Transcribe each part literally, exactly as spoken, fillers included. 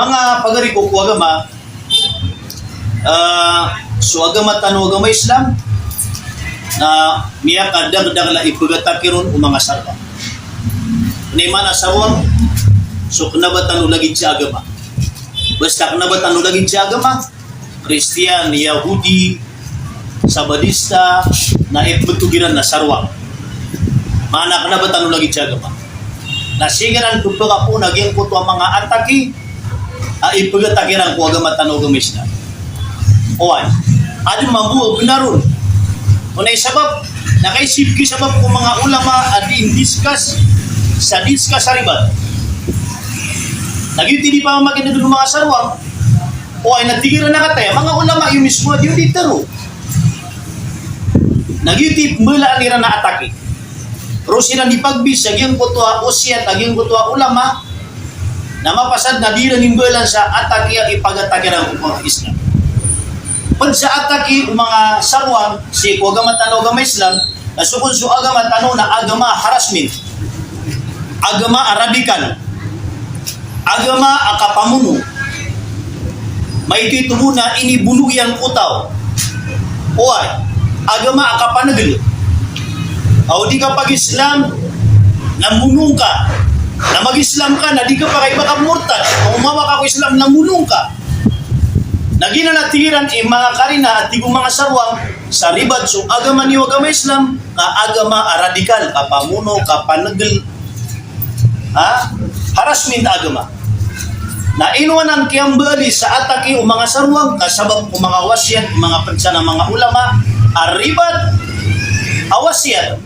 Manga pagari ko ko agama, ah, so agama tano a agama Islam, na miyakadakdakl a ipgataki ron o manga sarwang. Ino i maana sarwang? So kna ba tano lagid sa agama. Basta kna ba tano lagid sa agama, Kristiyan, Yahudi, Sabadista, na ipmbtog iran na sarwang. Maana kna ba tano lagid sa agama. Na sii kiran pphakapoon a giyangkoto a manga atake a ipgataki iran ko agama tano a agama Islam. Oway. Adn mambo a bnar on. Ino i sabap, na kaisib ki sabap ko manga ulama a dii ndiscuss sa discuss a ribat. Na giyoto i di pamakin'g o manga sarwang, oway, na tig iran a kataya, manga ulama iyo mismo a di on di tharoa. Na giyoto i pmbalaan iran a atake. Roo siran di pagbs sa giyangkoto a osiyat a giyangkoto a ulama, na mapasad na di iran imbalaan sa atake a ipgataki iran ko manga Islam. Pd sa atake o manga sarwang sii ko agama tano a agama Islam, na so kon so agama tano na agama a harassment. Agama a radikal. Agama a kapamono. Maito i tomo na inibono iyan ko taw. Oway, agama a kapanagl. Aw di ka pag-Islam, na mono ngka. Na mag-Islam ka, na di ka pakaiba ka mortad. Aw mawa ka ko Islam, na mono ngka. Na giyanan a tig iran i manga karina a tig o manga sarwang, sa ribat so agama niyo a agama Islam, ka agama a radikal, kapamono, kapanagl, ha? Harassment a agama. Na ino anan kiyambaali sa atake o manga sarwang, ka sabap ko manga wasiyat, manga pd san a manga ulama, a ribat a wasiyat.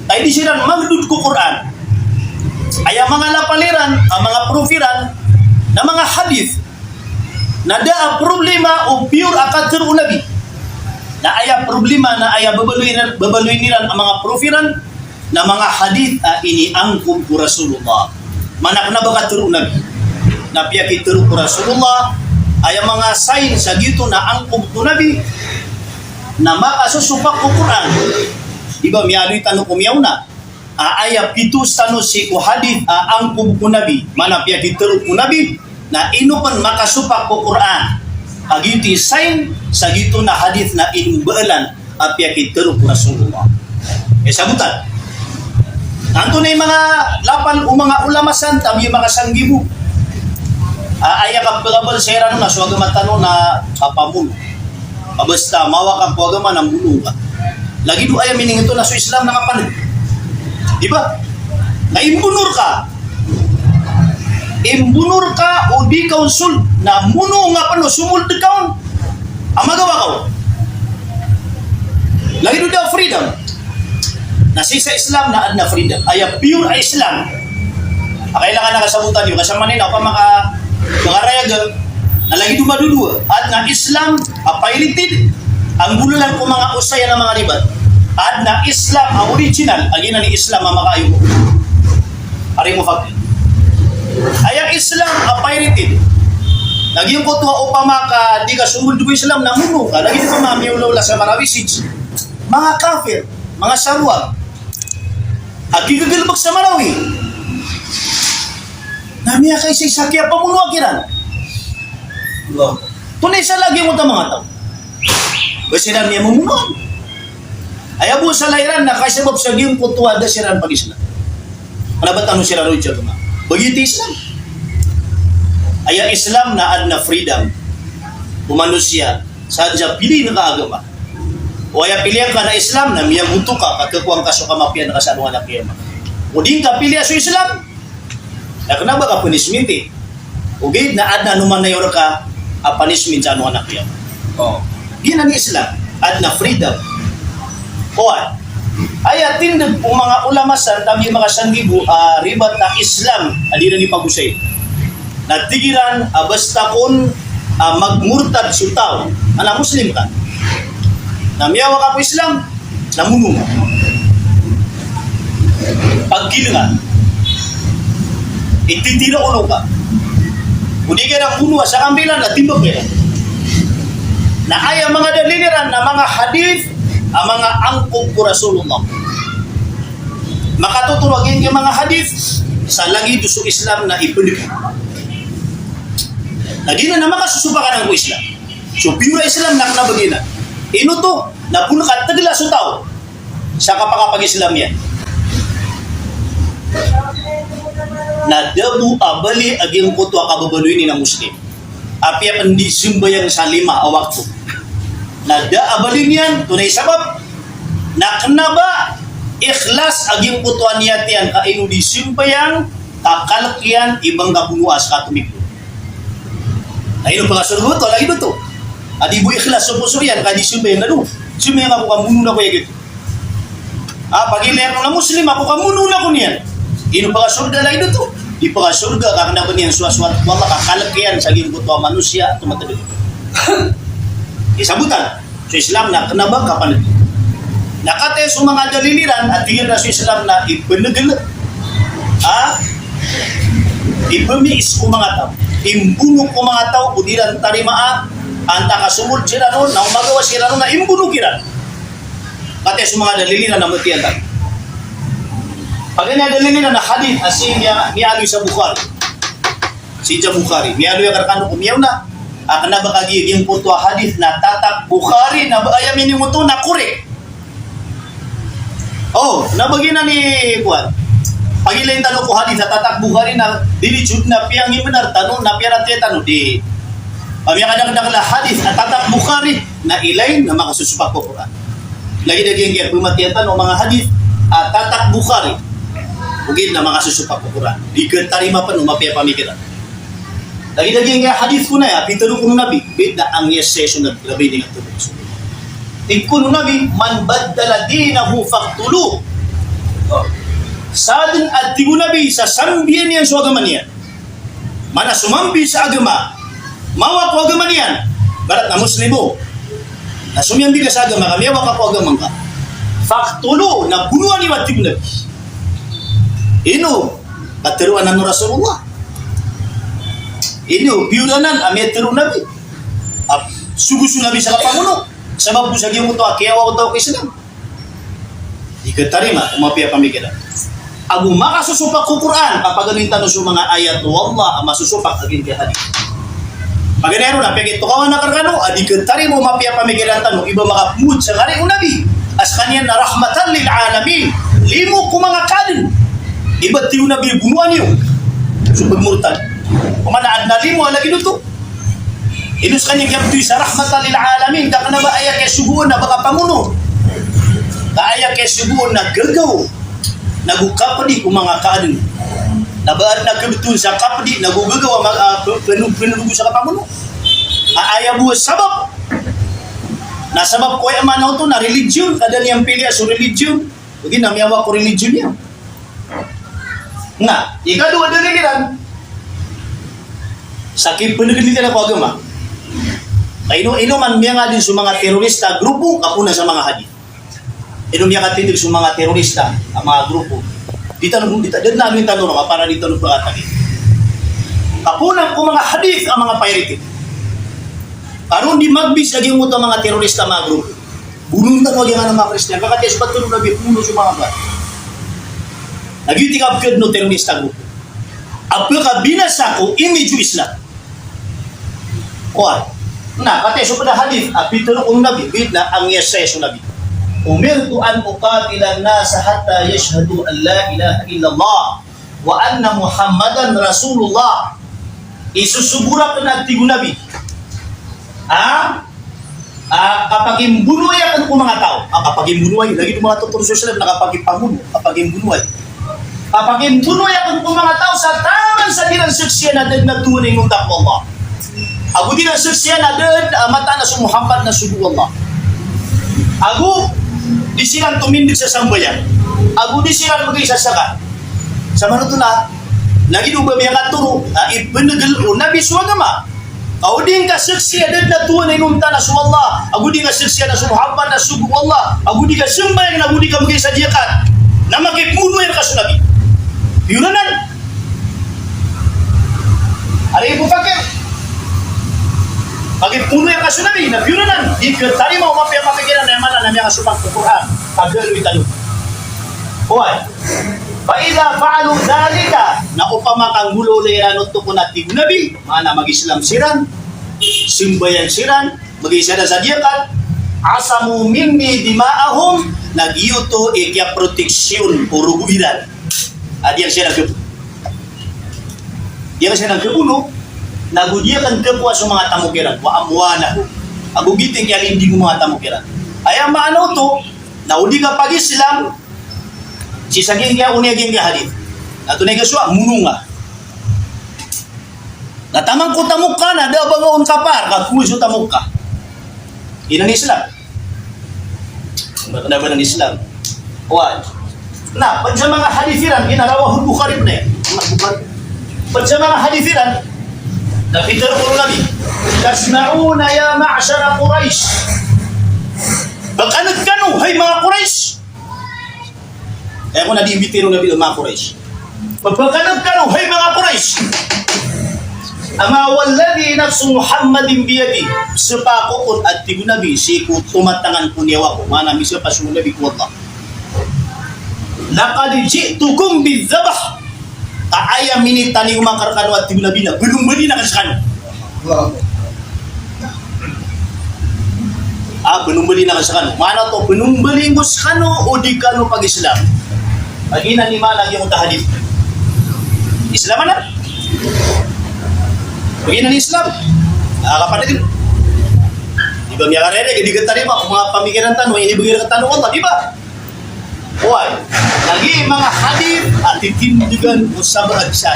Ka di siran magdod ko Qur'an. Aya manga lapal iran, a manga proof iran, na manga hadith. Na da a problema o pure a katharo o Nabi. Na aya problema na aya babaloy iran, babaloy iran a manga proof iran, na manga hadith a iniangkob ko Rasulullah. Maana kna ba katharo o Nabi. Na piyakitharo ko Rasulullah, aya manga sign sa giyoto na angkob ko Nabi, na makasosopak ko Qur'an. Di ba miyaaloy tano ko miyaona a aya pitharo tano sii ko hadith a angkob ko Nabi, maana piyakitharo ko Nabi, na ino pn makasopak ko Qur'an. Ka giyoto i sign sa giyoto na hadith na inimbaalan a piyakitharo ko Rasulullah. Eh, sabotan. Antonaa i manga lapal o manga ulama san, tabiya manga sanggibo. A, aya kapkabal sa iran na so agama tano na kapamono. Ka basta mawa ka ko agama na mono ka. Lagid o aya meaning oto na so Islam na kapanagl. Di ba? Na imbono rka. Imbono rka o di ka on sold, na mono nga pn o somold ka on. A magawa ka on. Lagid o da a freedom. Na sii sa Islam na adn a freedom. Aya pure a Islam. A kailangan a kasabotan iyo, ka samanaya na opama ka manga rayag, na lagid o madodowa, adn a Islam a pirated, a nggolalan ko manga osayan a manga ribat. Adn a Islam a original, a giyanan i Islam a makaayomo. Ari mo fak. Aya Islam a pirated. Na giyangkoto a opama ka di ka somold ko Islam na mono ka, lagid o manga miyaolaola sa Marawi Siege. Manga kafir, manga sarwang. A kigagalbk sa Marawi. Na miyakaisaisa kiyapamonoa kiran. Allah. Tonaa i sala giyangkoto a manga taw? Ba siran miyamomonoa? Aya bo sala iran na kaisabap sa giyangkoto a da siran pag-Islam. Kna ba tano siran original na. Ba giyoto i Islam. Aya Islam na adn a freedom o manosiya sa adn sa piliin ka a agama. O aya pilian ka na Islam na miyagoto ka, ka khakowa ngka so kamapiyaan ka sa alongan a qiyamah. O di ngka piliya so Islam, na kna ba ka punishment i. Ogaid na adn a anoman a aya rka a punishment sa alongan a qiyamah. O. Giyanan i Islam, adn a freedom. Oway. Aya tindg o manga ulama san, tabiya manga sanggibo a ribat a Islam a di iran ipagosay. Na tig iran a basta kon a magmortad so taw, a na Muslim ka, na miyawa ka ko Islam, na mono. Pagkilangan. Ititira o olo ka. O di ka na mono a sa kambilan na timbak ka. Na aya manga dalil iran na manga hadith a manga angkob ko Rasulullah. Makatotoro a giyangkai a manga hadith sa lagid o so Islam na ipndg. Na giyanan na makasosopak anan ko Islam. So, piyora Islam na kena ba giyanan. Ino oto, na pon kategela so taw sa kapakapag-Islam iyan. Na da bo a bali a giyangkoto a kababaloy niyan a Muslim. Apiya pen di sembayang sa lima a wakto. Na da a bali niyan, tonaa i sabap? Na kena ba ikhlas a giyangkoto a niyat iyan ka ino di sembayang, ka kalek iyan i ba ngka bonoa sa katomik. Na ino pekasorga oto, lagid oto. A di bo ikhlas so poso iyan, ka di sembayang, na do, sembayang ako ka mono ako iyan giyoto. A, pagilay ako na Muslim ako ka mono ako niyan. Ino pekasorga, lagid oto. Di pekasorga ka kena ba niyan sowasowat ko Allah ka kalek iyan sa giyangkoto a manosiya a tomateg. Isabotan so Islam na kena ba kapaneg. Na katii so manga dalil iran a tig iran a so Islam na ipenegel, a, ipemiis ko manga taw, imbono ko manga taw, o di iran tarimaa, antaa ka somod siran on, na o magawa siran on na imbono kiran. Katii so manga dalil iran a matiya tano. Paganay a dalil iran a hadith a sii niyan, miyaaloy sa Bukhari. Sii sa Bukhari. Miyaaloy akn rekano ko miyaona a kena ba kagiya giyangkoto a hadith na tatak Bukhari na ba aya meaning oto na korek. O, na ba giyanan i kowan. Pagilayn tano ko hadith a tatak Bukhari na di ri jod na piyangimbenar tano, na piyaratiyaya tano, di. Pamiyakadakdakel a hadith a tatak Bukhari na ilay na makasosopak ko Qur'an. Lagid a giyangkaya pematiya tano a manga hadith a tatak Bukhari, ogaid na makasosopak ko Qur'an. Di ketarima pen o mapiya pamikiran. Lagid a giyangkaya hadith ko na aya, pitero kon o Nabi, bida a miyasaya so Nabi, labay niyan a tero. Tig kon o Nabi, "Man baddala dinahu faqtuluh." Sa den a, tig o Nabi, sa sambian iyan so agama niyan. Mana somambi sa agama, mawak ko agama niyan. Ibarat na Muslim o. Na somiyambi ka sa agama ka, miyawak ka ko agama ngka. Faqtuluh, na bonoa niyo, tig o Nabi. Ino, katero anan o Rasulullah. Ino, piyora anan a miyatero o Nabi. A, sogo so Nabi sa kapamono. Sabap ko sa giyangkoto a kiyawa o taw ko Islam. Di ketarima o mapiya pamikiran. Ago makasosopak ko Qur'an, a paganay tano so manga ayat o Allah a masosopak a giyangkaya hadith. Paganay ron a piyakitokawan akn rekano a di ketarima o mapiya pamikiran tano i ba makapemod sa kari o Nabi a sekaniyan na rahmatan lil alamin, limo ko manga kaadn. I ba tig o Nabi, bonoa niyo so pagmurtad. Pamana aden a limo a lagid oto. Ino sekaniyan kiyabetowi sa rahmatan lil alamin, ka kena ba aya kiyasogoan na ba kapamono, ka aya kiyasogoan na gagaw, nago kapedi ko manga kaadn. Na ba aden a kebetowan sa kapedi nago gagaw a ma-, a, pe-, peno-, penogogo sa kapamono. A, aya bo a sabap. Na sabap ko aya maana oto na religion, ka da niyan piliya so religion. Ogaid na miyawak ko religion iyan. Na ikadowa a dalil iran sa kipenegel iran ko agama. Ka ino, ino man miyangadn so manga terorista a grupo, kapoon sa manga hadith. Ino miyakatindeg so manga terorista a manga grupo. Di tano, di ta-, di tano, di tano, para di tano pekatagi. Kapoon ko manga hadith a manga pirated. Ka ron di magbis a giyangkoto a manga terorista a manga grupo. Bonoon tano a giyangkanan a manga Kristiyan. Ka katii so katero o Nabi, bonoon so manga ba. Na giyoto i kapekadn o terorista a grupo. A pekabinasa ko image o Islam. Kowan. Na katii so ped a hadith a pitero kon o Nabi, bida a miyasaya so Nabi. "Umirtu an uqatilan nasa hatta yashhadu an la ilaha illallah wa anna Muhammadan Rasulullah." Isosogo rakn, a tig o Nabi, a, a, kapakimbonoay akn ko manga taw. A, kapakimbonoay, lagid o manga totoro so Islam na kapakipamono, kapakimbonoay. Kapakimbonoay akn ko manga taw sa taman sa di iran saksian a da den a tohan a inonta ko Allah, ago di iran saksian a da den, a, mataan a so Muhammad na sogo o Allah, ago di siran tomindeg sa sambayang, ago di siran begay sa zakat. Samanoto na, lagid o ba miyakatoro a ipenegel o Nabi so agama. Ka o di ngka saksian a da den a tohan a inonta na so Allah, ago di ngka saksian a so Muhammad na sogo o Allah, ago di ka sambayang, ago di ka begay sa zakat, na makipmonoay rka so Nabi. Piyoranan. Ari Abu Bakar, makipmonoay rka so Nabi, na piyoranan. Di ketarima o mapiya pamikiran, na aya maana na miyakasopak ko Qur'an. Pagaloy tano. Oway. Fa idha fa'alu dhalika, na opama ka nggolawla iran oto kon a tig o Nabi, maana mag-Islam siran, sambayang siran, mag-isa da sa diyakat, asamu minni dima'ahum, na giyoto i kiyaproteksiyon o rogo iran. A di akn siran khabono. Di akn siran khabono, na go di akn khakowa so manga tamok iran, wa amwalahum. Ago giyoto i kiyalinding o manga tamok iran. Aya maana oto, na o di ka pag-Islam, sii sa giyangkaya, o niyan giyangkaya hadith. Na tonaa i kasowa, monong ka. Na taman ko tamok ka na da a ba nga on kapar, ka kowa so tamok ka. Giyanan i Islam. Ba kna ba nan Islam. Oway. Na, pd sa manga hadith iran, giyanan rawahul Bukhari pn iyan. Imam Bukhari. Pd sa manga hadith iran, na pitharo o Nabi, "Tasma'una ya ma'shara Quraysh." Ba kna kano, hay manga Quraysh. Aya kon a di imbitiyarai o Nabi o manga Quraysh. Ba kna kano, hay manga Quraysh. Amma walladhi nafsu Muhammadin biyadihi. Sepakokon a tig o Nabi, sii ko tomatangan ko niyawa ko. Maana misepa so Nabi ko Allah. Laqad ji'tukum bidh-dhabh. Ka aya minitani ko manga karkano a tig o Nabi na, benombalian akn sekano. A, benombalian akn sekano. Maana oto, benombalian ko sekano o di kano pag-Islam. Giyanan i maana giyangkoto a hadith. Islam anan. Giyanan i Islam. A, kapanegen. Di ba miyakarere, di katarima ko manga pamikiran tano, inibgay rektano o Allah, di ba? Oway, lagid o manga hadith a titindigan o sabaad sa.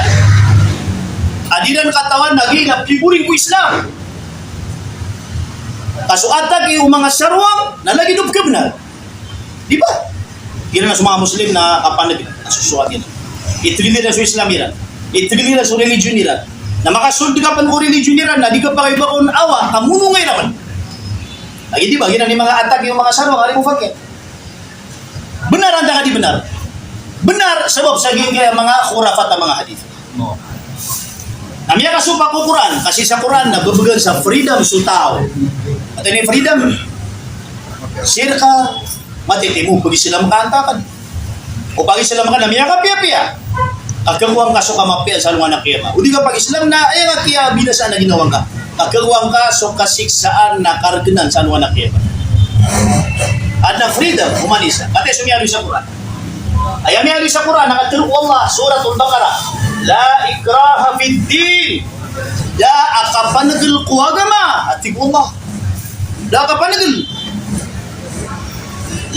A di iran katawan lagid a pigoring ko Islam. Ka so attack o manga sarwang na lagid o pkhabenar. Di ba? Giyanan so manga Muslim na kapanegen a so, so attack iran. Itegel iran so Islam iran. Itegel iran so religion iran. Na makasold ka pn ko religion iran na di ka pakaiba kon awa, ka monong iran pn. Lagid, di ba, giyanan i manga attack o manga sarwang, ari mo fakir. Benar antaa ka di benar? Benar, sabap sa giyangkaya manga khurafat a manga hadith. Na miyakasopa ko Qur'an, ka sii sa Qur'an na bebegan sa freedom so taw. Antaa i freedom? Sii rka, matitimo, pag-Islam ka antaa ka. O pag-Islam ka na miyakapiyapiya. Ka khakowa ngka so kamapiya sa alongan a qiyamah. O di ka pag-Islam na, aya nga kiyabinasaan a ginawa ngka. Ka khakowa ngka so kasiksaan na kargnan sa alongan a qiyamah. Adn a freedom, oman isa. Katii so miyaaloy sa Qur'an. Aya miyaaloy sa Qur'an, na katharo o Allah, Suratul Baqarah. La ikraha fid din. Da a kapanegel ko agama, a tig o Allah. Da a kapanegel.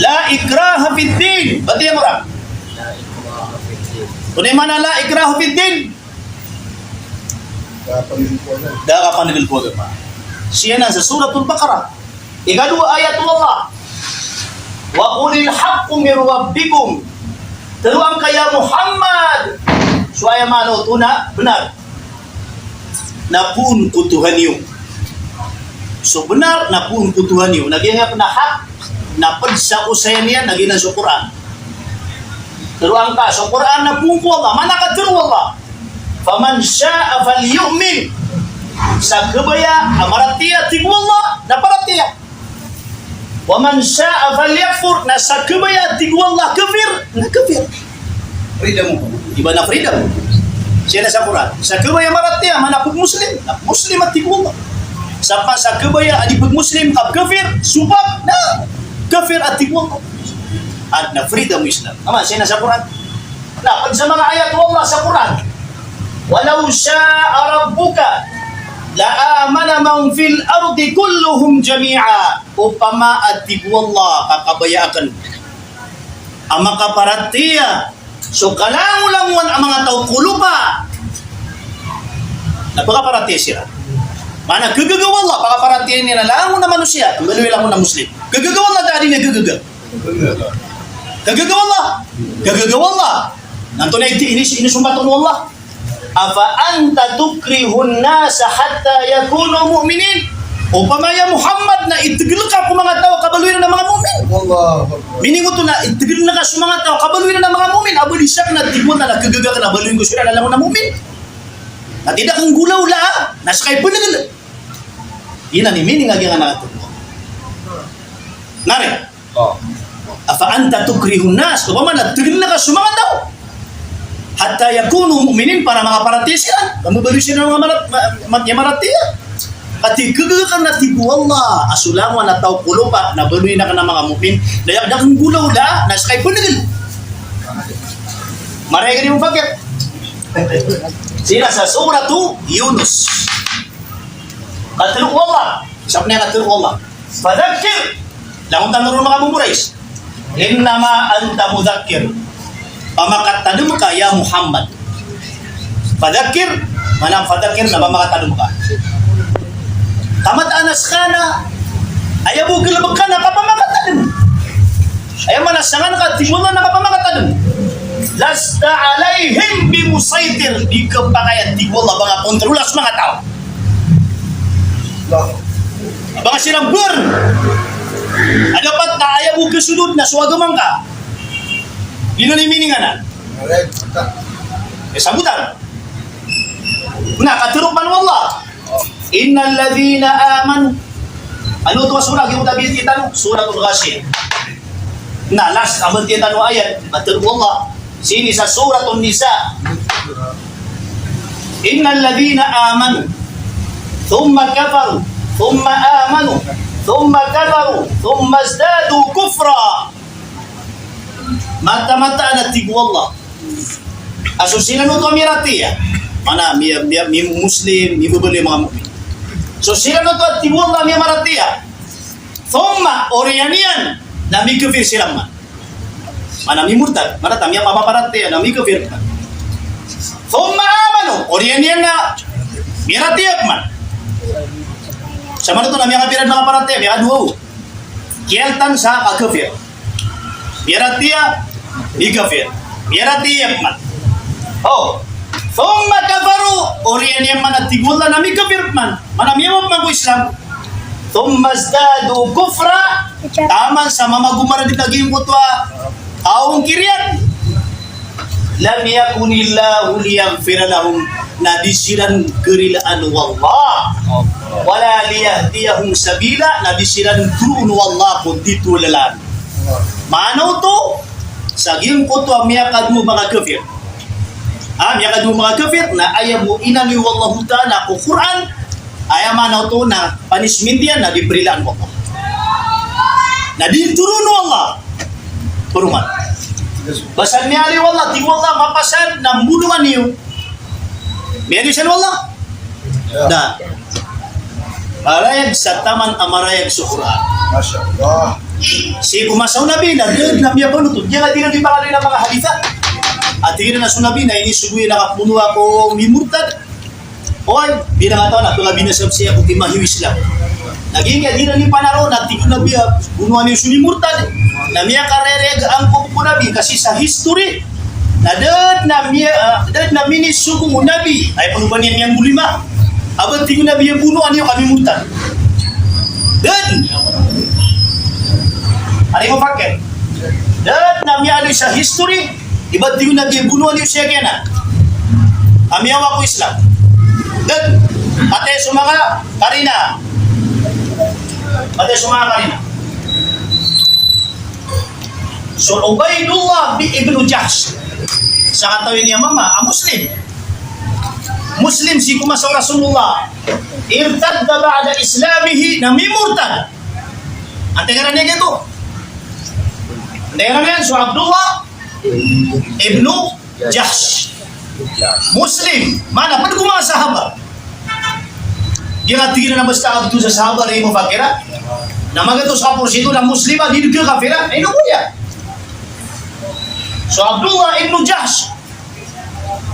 La ikraha fid din. Batiya mo ra. Antonaa i maana la ikraha fid din? Da a kapanegel ko agama. Sii anan sa Suratul Baqarah. Ikadowa ayat o Allah. Wa qulil haqqu min rabbikum. Tharoa ngka ya Muhammad. So aya maana oto na benar. Na poon ko Tohan iyo. So benar, na poon ko Tohan iyo. Na giyangkaya pn a haq, na pd sa osayan iyan, na giyanan so Qur'an. Tharoa ngka, so Qur'an na poon ko Allah, maana katharo o Allah. Faman sha'a falyu'min. Sa khabaya a maratiyaya, tig o Allah, na paratiyaya. Waman sha'a falyakfur, na sa khabaya, tig o Allah, kafir, na kafir. Freedom. Di ba na freedom? Sii anan sa Qur'an. Sa khabaya maratiyaya, maana pag-Muslim, na Muslim a tig o Allah. Sa pa, sa khabaya a di pag-Muslim, ka kafir, sopak, na kafir a tig o Allah. Adn a freedom o Islam. Ama, sii anan sa Qur'an. Na pd sa manga ayat o Allah sa Qur'an. Walaw sha'a rabbuka la amana man fil ardi kulluhum jami'a. Opama a tig o Allah ka kabaya akn a makaparatiyaya so kalangolangowan a manga taw ko lopa, na pakaparatiyaya siran. Maana, khagaga o Allah, pakaparatiyaya niyan a langon a manosiya, mbaloy langon a Muslim. Khagaga o Allah, da a di niyan khagaga. Khagaga o Allah. Khagaga o Allah. Na antonaa i ini, inisombat o Allah? Afa anta tukrihun nasa hatta yakunu mu'minin? Opama ya Muhammad na itegel ka ko manga taw a kabaloy iran a manga mu'min. Allahu Akbar. Meaning oto na itegel ka so manga taw a kabaloy iran a manga mu'min. A ba di sakn a tig o Allah na khagaga akn a baloy ko siran a langon a mu'min. Na tig akn a nggolawla, na ska i penegel. Giyanan i meaning a giyangkanan a tig o Allah. Nari. O. Afa anta tukrihun nas, opama na tegel ka so manga taw. Hatta yakunu mu'minin, para makaparatiyaya siran. Ka mbabaloy siran a manga marat-, ma-, ma-, miyamaratiyaya. Ka tig ka, ka na tig o Allah a so langowan a taw ko lopa na baloyin akn a manga mu'min. Na aya da akn nggolawlaa na ska i pnggl. Maraya ka di mo fakir. Sii sa Suratu Yunus. Katharo o Allah. Isa pn a katharo o Allah. Fadhakkir. Langon tano ron manga bo Quraysh. Innama anta mudhakkir. Pamakatadm ka ya Muhammad. Fadhakkir, maana fadhakkir na pamakatadm ka. Ka mataan a ska na aya bo galbk ka na kapamakatadm. Aya maana sa nga na katharo o Allah na kapamakatadm. Lasta alaihim bimusaytir, di ka pakay a tig o Allah ba nga kontrola so manga taw. Ba nga siran br. A dapat na aya bo kasodot na so agama ngka. Ino i meaning anan? Aya sabotan. Na katharo pn o Allah. Innal ladhina amanu. Ano oto a surah, giyoto a bititaan tano, Suratul Ghashiyah. Na last a bititaan tano a ayat, katharo o Allah. Sii sa Suratun Nisa. Innal ladhina amanu. Thumma kafaru. Thumma amanu. Thumma kafaru. Thumma izdadu kufra. Mataan-mataan a tig o Allah a so siran oto a miyaratiyaya. Maana, miya, miya, miya Muslim, mibabaloy a manga mu'min. So siran oto a tig o Allah a miyamaratiyaya. Thumma, oriyan iyan na mikafir siran man. Maana mimurtad, maana ta miyamapaparatiyaya na mikafir man. Thumma amanu, oriyan iyan na miyaratiyaya man. Sa maana oto na miyakafir a manga paratiyaya, miyakadowa. Kiyaltan sa kakafir. Miyaratiyaya, mikafir. Miyaratiyaya man. O. Thumma kafaru, oriyan iyan man a tig o Allah na mikafir man. Maana miyawag man ko Islam. Thumma izdadu kufra, taman sa mamagomarad ka giyangkoto a kaongkir iyan. Lam yakunillahu liyaghfira lahum, na di siran karilaan o Allah. Wala liyahdiyahum sabila, na di siran toroon o Allah ko di tolalan. Maana oto, sa giyangkoto a miyakadowa a manga kafir. A, miyakadowa a manga kafir, na aya bo inaloy o Allahu Ta'ala ko Qur'an, aya maana oto na punishment iyan na di parilaan o Allah. Na di toroon o Allah. Poroman. Basta miyaaloy o Allah, tig o Allah, mapasad na mbonoa niyo. Miyaaloy san o Allah? Ya. Na. Marayag sa taman a marayag so Qur'an. Masha Allah. Sii ko masa o Nabi, na da dn a miyapanotol. Giyangkai a tig iran a manga hadith. A tig iran a so Nabi na inisogo iyan a kaponoa ko mimurtad. Oway, bilang a taw na pangabinasa sii ko timahiw Islam. Na giyangkai a di iran ipanaro na tig o Nabi a bonoa niyo so mimurtad. Na miyakarereg angkob ko Nabi ka sii sa history. Na da dn a miya, ah, da dn a minisogo o Nabi. Aya pn o ba niyan miyanggolima. A ba tig o Nabi a bonoa niyo ka mimurtad. Da dn. Ari mo pakken. Da dn a miyaaloy sa history. Iba tig o Nabi a bonoa niyo siya giyanan. Ka miyawa ko Islam. Da dn. Matay so manga karina. Matay so manga karina. So Ubaydullah bi-, ibnu Jahsh. Sakatawi niyan a mama a Muslim. Muslim sii ko masa o Rasulullah. Irtadda ba'da islamihi, na mimurtad. Antaa i ngaran iyan giyoto? Antaa i ngaran iyan? So Abdullah ibnu Jahsh. Muslim. Maana, pd ko manga sahaba. Di ka tig iran a basta aden sa sahaba, di mo fakira. Na magatos ka porsyento na Muslim a di dn kafira. Na ino bo iyan? So Abdullah ibnu Jahsh.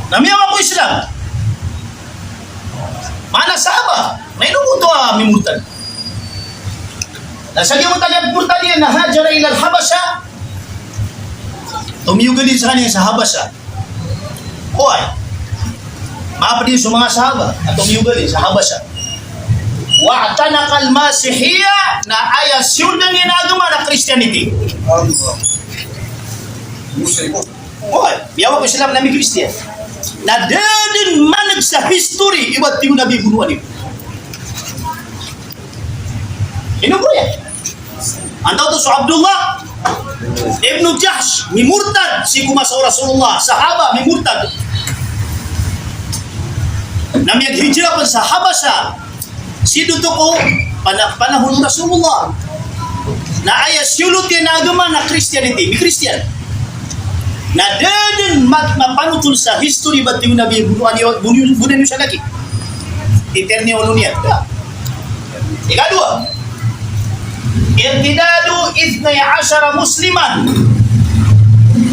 Na miyawa ko Islam. Maana sahaba. Na ino bo oto a mimurtad. Na sa giyoto a murtad iyan na hajara ilal Habasha. Tomiyogalin skaniyan sa Habasha. Oway. Mapd iyan so manga sahaba a tomiyogalin sa Habasha. Wa'tanaqal Masihiyya, na aya siyold iyan a agama na Christianity. Oway, miyawa ko Islam na mi-Christian. Na da dn maneg sa history i ba tig o Nabi bonoa niyo. Ino bo iyan? Antaa oto? So Abdullah Ibnu Jahsh, mimurtad sii ko masa o Rasulullah, sahaba, mimurtad. Na miyaghijra pn sa Habasha, sii dn oto ko pana-, panahon o Rasulullah. Na aya siyolot iyan a agama na Christianity, mi-Christian. Na da dn mat-, mapanotol sa history ba tig o Nabi, bonoan iyo, bono-, bonoan iyo sa laki. Iter niyo olo niyan. Ikadowa, irtidadu ithnay ashara musliman.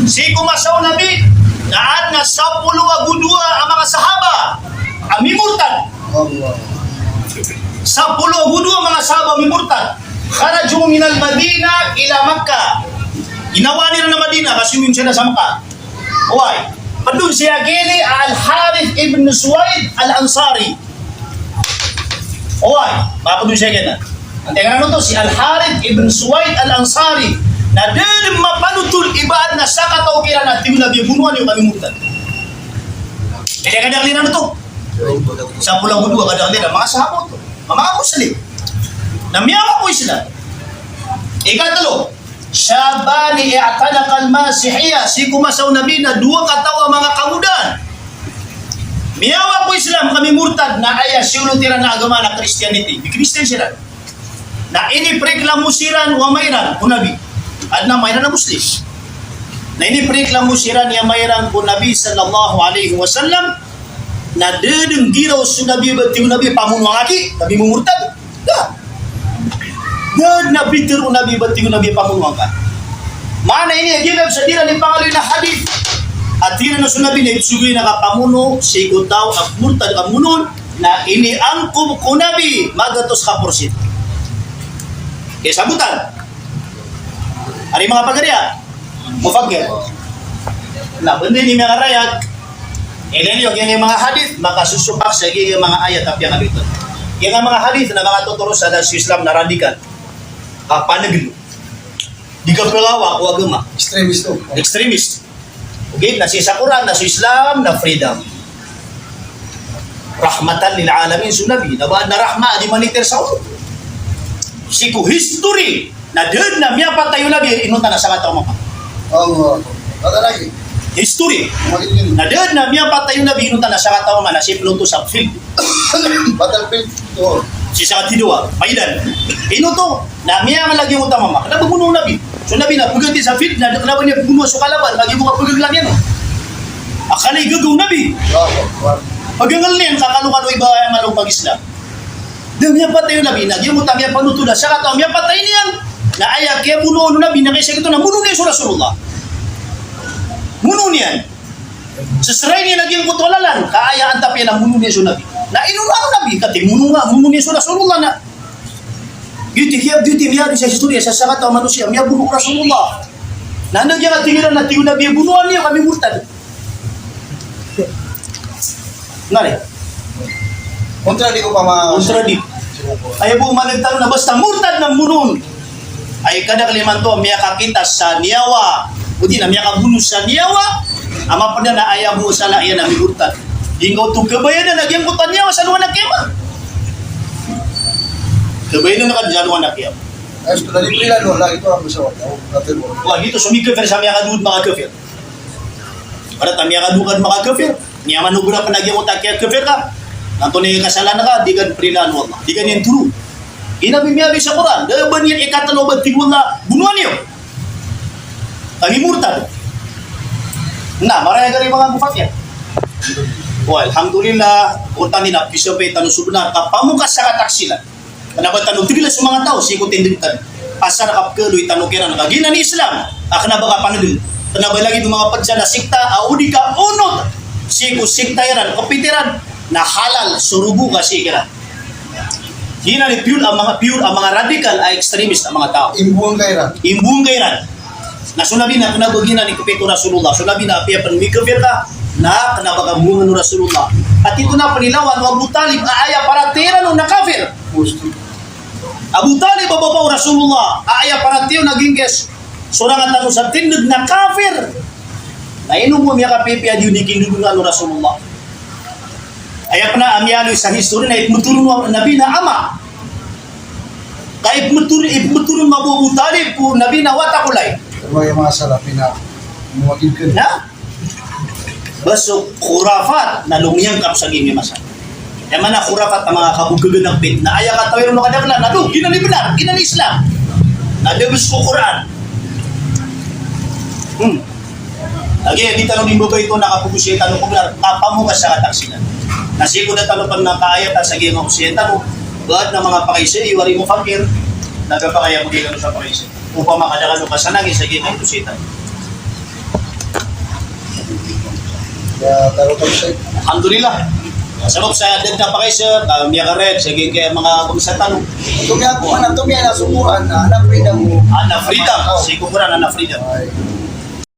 Sii ko masa o Nabi, na adn a sapolo ago dowa a manga sahaba a mimurtad. Allah. Sapolo ago dowa a manga sahaba a mimurtad. Kharaju minal Madinah ila Makkah. Inawaan iran a Madinah, ka siyomi on siran sa Makkah. Oway. Pd on sii a giyai a Al-Harith ibn Suwaid Al-Ansari. Oway, mapd on sii a giyai. Antaa i ngaran oto? Si Al-Harith ibn Suwaid Al-Ansari. Na da dn mapanotol i ba adn a sakataw kiran a tig o Nabi a bonoan iyo ka mimurtad. Aya kadakl iran oto. Sapolo ago dowa, kadakl iran. Manga sahaba oto. Manga Muslim. Na miyawa ko Islam. Ikatlo, shabani i'tanaqal Masihiyah, sii ko masa o Nabi na dowa kataw a manga kangodaan. Miyawa ko Islam ka mimurtad, na aya siyolot iran a agama na Christianity. Bi-Christian siran. Na inipreklamo siran o ama iran ko Nabi. Adn a ama iran a Muslim. Na inipreklamo siran i ama iran ko Nabi sallallahu alaihi wasallam, na da dn giraw so Nabi ba tig o Nabi pamonoa ngka, ka mimurtad. Da. Da dn a pitharo o Nabi ba tig o Nabi pamonoa ngka. Maana ini a giyangkai sa di iran ipangaloy na hadith. A tig iran a so Nabi na isogo iyan a kapamono sii ko taw a murtad ka monoon, na iniangkob ko Nabi magatos ka porsyento. Kasabotan. Ari manga pagari a mufakkir. Na, bandi ni manga rayag. Ilay niyo giyangkai manga hadith, makasosopak sa giyangkai manga ayat a piyakabito. Giyangkai manga hadith na makatotoro sa da so Islam na radikal. Kapanegel. Di kapagawa ko agama. Extremist to. Extremist. Okay, na sii sa Quran, na so Islam, na freedom. Rahmatan lil alamin so Nabi. Na ba adn a rahma a di maniter sa olo. Sii ko history. Na da dn a miyapatay o Nabi, inonta na sakataw a mama. Allah. Bata lagi. History. Mali yun. Na da dn a miyapatay o Nabi, inonta na sakataw a mama, na sii pn oto sa field. Battlefield. Oo. Sii sa katidowa, maidan. Ino oto, na miyangala giyangkoto a mama. Kna ba bonoa o Nabi. So Nabi na pegati sa field, na kna ba niyan bonoa so kalaban, lagid o kapegeglan iyan. A kna igagaw o Nabi. Allahu Akbar. Pegeglan iyan, kakalokalo i ba aya malo mag-Islam. Da miyapatay o Nabi, na giyangkoto a miyapanotol a sakataw a miyapatay niyan. Na aya kiyabonoon o Nabi, na kaisa gioto na monoon iyan so Rasulullah. Monoon iyan. Sesrai niyan a giyangkoto a lalan, ka aya antap iyan a monoon iyan so Nabi. Na ino na o Nabi, ka ti monoon nga, monoon iyan so Rasulullah na. Giyoto i kiya, giyoto i miyari sa historia, sa sakataw a manosiya, miyabono ko Rasulullah. Na anda giyangkai a tig iran a tig o Nabi a bonoan iyo ka mimurtad. Nari. Kontra di ko pama- Kontra di. Aya bo maneg tano na basta murtad na monoon. Ay, kadakl imanto a miyakakita sa niyawa, odi na miyakabono sa niyawa a mapd a aya bo sa la iyan a mimurtad. Di ngka oto kabayadan a giyangkoto a niyawa sa alongan a kiyamat. Kabayadan ka sa alongan a kiyamat. Ay, so tadi prilan, wala, ito ang masawat. Ako, kafir mo. Wa, giyoto so mikafir sa miyakadowa a makakafir. Para ta miyakadowa a makakafir. Niyan man ogoran pn a giyangkoto a kiyakafir ka. Na antonaa i kasalaan ka, di ka prilaan o Allah. Di ka niyan toro. Ino ba miyaaloy sa Quran? Da ba niyan ikatlo ba tig o Allah, bonoan iyo ka mimurtad. Na, marayag ari manga mufakkir. Wa, alhamdulillah, o tani na pisapay tano so bnar, ka pamokas sa kataksilan. Kna ba tano tigla so manga taw sii ko tindg tano. Asar ka pkhaaloy tano kiran ka giyanan i Islam a kna ba kapanegel. Kna ba lagid o manga pd sa na sikta a o di ka onot sii ko sikta iran, kapit iran, na halal so rogo ka sii kiran. Giyanan i pure a manga, pure a manga radical a extremist a manga taw. Imbong ka iran. Imbong ka iran. Na so Nabi na kna ba giyanan i kapit o Rasulullah. So Nabi na apiya pn mikafir ka, na kna ba ka mbongan o Rasulullah. Ati ko na pn ilawan o Abu Talib a aya paratiyaya iran on na kafir. Abu Talib a bapa o Rasulullah a aya paratiyaya on a giyangkaya sorang a tano sa tindg na kafir. Na ino bo miyakapipiya di on i kindodongan o Rasulullah. Aya pn a miyaaloy sa history na ipmtoron o Nabi na ama. Ka ipmbthoron, ipmbthoron mambo o Abu Talib ko Nabi na wata ko lay. Pero aya manga salaf na mawagid ka na. Ba so khurafat na lomiyangkap sa giyangkai a masa. Aya maana khurafat na manga kaboggan a pitna. Aya katawi ron o kadaklan na, ado, giyanan i bnar, giyanan i Islam. Na da bes ko Qur'an. Hmm. Lagid a di tano di mbabay oto na kapogosayan tano ko bnar, kapamokas sa kataksilan. Na sii ko da tano pn na kaayatan sa giyangkai a kosayan tano, ba adn a manga pakaisa iyo a ri mufakir, na kapakay a magi kano sa pakaisa. Opama ka da kano kasanangi sa giyangkai a kosayan tano. Ya, taro taro sa. Alhamdulillah. Sabap sa da dn a pakaisa, ka miyakarayag sa giyangkai a manga bangsa tano. Tomiya ko, ana, tomiya na so Qur'an, ana, freedom. Ana freedom. Oh. Sii ko Qur'an, ana freedom. Ay.